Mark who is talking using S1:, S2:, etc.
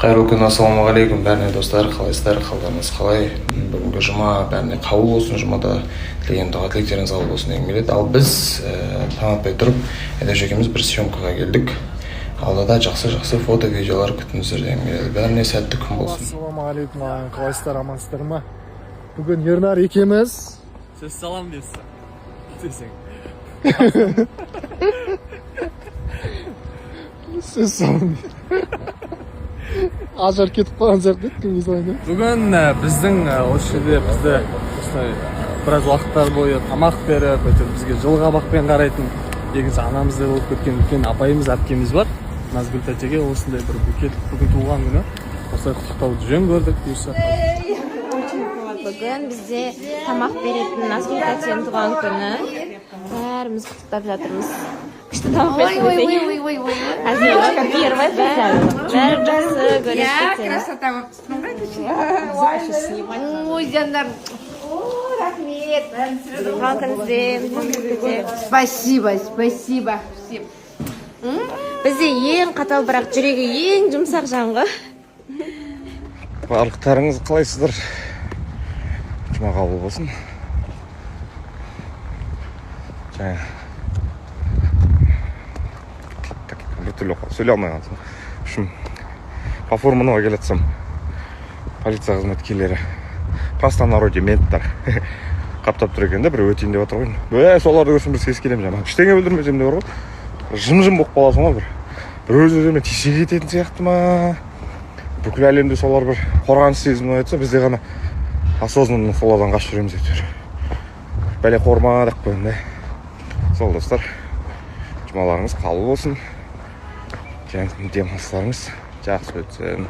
S1: Қайырлы күн, ассалаумағалейкум бәріне, достар! Қалайсыздар, қалдарыңыз қалай? Бүгінгі жұма бәріне қабыл болсын. Жұмада тілеген дұға тілектеріңіз қабыл болсын дегім келеді. Ал біз таң атпай тұрып Айдаш екеуміз бір съемкаға келдік. Алдада жақсы жақсы фото, видеолар күтіңіздер дегім келеді. Бәріне сәтті күн болсын.
S2: Ассалаумағалейкум, ағайын! Қалайсыздар, амансыздар ма? Бүгін Ернар екеуміз
S3: Сөз салам дейсіз десең.
S2: Сөз салам. Ажар кетіп қалған сияқты еді, кімге салайын деп.
S3: Бүгін біздің осы жерде бізді осылай біраз уақыттар бойы тамақ беріп, әйтеуір бізге жылы қабақпен қарайтын, негізі анамыздай болып кеткен үлкен апайымыз, әпкеміз бар, Назгүл тәтеге осындай бір букет, бүгін туған күні, осылай құттықтауды жөн көрдік, бұйырса.
S4: Бүгін бізде тамақ беретін Назгүл тәтенің туған күні. Бәріміз құттықтап жатырмыз. Күшті тамақ берсін
S5: Ой, ой,
S4: десең.
S5: ой, ой, ой.
S4: Әзірге первая поздравила. Бәрі жақсы көреді
S5: Я
S4: тәтені.
S5: Красота болып түстің ғой. Ой, жандар. О, рахмет.
S4: Туған күніңізбен, тәте.
S5: Спасибо, спасибо всем.
S4: Бізде ең қатал, бірақ жүрегі ең жұмсақ жан ғой.
S1: Барлықтарыңыз қалайсыздар? Жұма қабыл болсын! Жаңа қатты біртүрлі болып қалды, сөйлей алмай қалдым. В общем, по Фурманова келе жатсам, полиция қызметкерлері, простонародье менттар қаптап тұр екен да. Бір өтейін деп жатыр ғой. Соларды көрсем, бір сескенемін жаман. Ештеңе білдірмесем де бар ғой, жым жым болып қаласың ғой. Бір өз өзіме тисе кететін сияқты ма? Бүкіл әлемде солар бір қорғаныш сезімін оятса, бізде ғана осознанно солардан қашып жүреміз әйтеуір. Бәле қорма деп қоямын да. Сол, достар, жұмаларыңыз қабыл болсын және демалыстарыңыз жақсы өтсін.